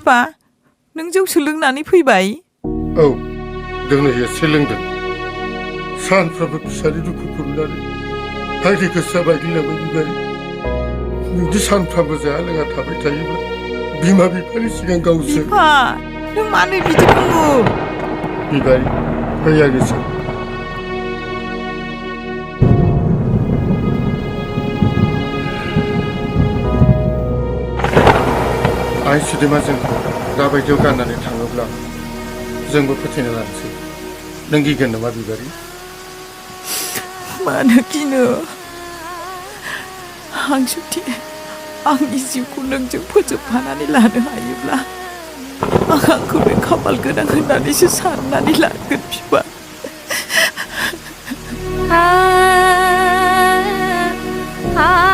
बिफा नों जौ सोलोंनानै फैबाय औ दोनै एसे लोंदों सानफ्रोमबो फिसानि दुखुखौ नुनानै आंनि गोसोआ बायग्लिलांबाय बिबारि बिदि सानफ्रामबो जाया लोङा थाबाय थायोब्ला बिमा बिफानि सिगां गावसो बिफा नों मानो बिदि बुङो बिबारि फै आंनिसिम आइ सुदेमा जोंखौ दाबायदियाव गाननानै थाङोब्ला जोंबो फोथायना लानोसै नों गिगोन नामा बिबारि मानो गिनो आं जुदि आंनि जिउखौ नोंजों फोजोबफानानै लानो हायोब्ला आं आंखौनो खाफाल गोनां होननानैसो साननानै लागोन बिफा आ